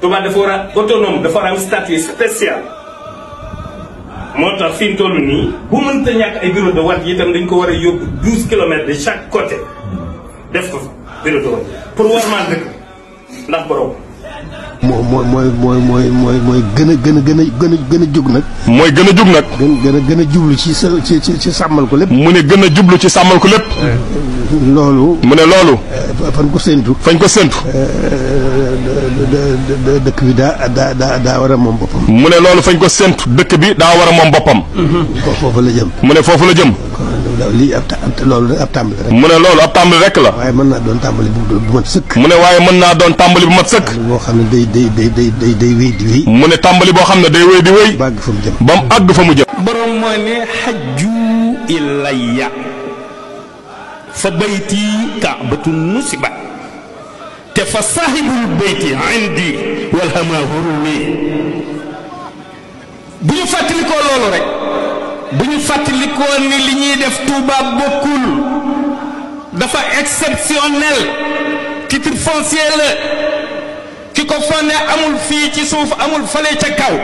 Touba dafa war a autonome dafa war a am statut spécial moo tax fi mu toll nii bu mënta ñàkk ay bureau de vote yi itam dañ ko war a yóbbu 12 kilomètres de chaque côté def ko bureau de vote pour warmaan dëkk ndax borom. mooy gën a jóg nag. mooy gën a jóg nag. gën a jublu ci sàmmal ko lépp. mu ne gën a jublu ci sàmmal ko lépp. loolu. mu ne loolu. fañ ko séntu. fañ ko séntu. dëkk bi daa war a moom boppam. mu ne loolu fañ ko séntu dëkk bi daa war a moom boppam. foofu la jëm. mu ne foofu la jëm. lii loolu ab tàmbali rek. mu ne loolu ab tàmbali rek la. waaye mën naa doon tàmbali bu mat sëkk. mu ne waaye mën naa doon tàmbali bu mat sëkk. boo xam ne day wéy di wéy. mu ne tàmbali boo xam ne day wéy di wéy. ba àgg fa mu jëm. ba mu àgg fa mu jëm. borom moo ne xajju ilayya fa bayti kaabatu nusiba te fa saahibul bayti indi wal hamaahu rumi. bu ñu fàttalikoo loolu rek bu ñu fàttalikoo ni li ñuy def Touba bokkul dafa exceptionnel titre foncier la ki ko fonne amul fii ci suuf amul fale ca kaw.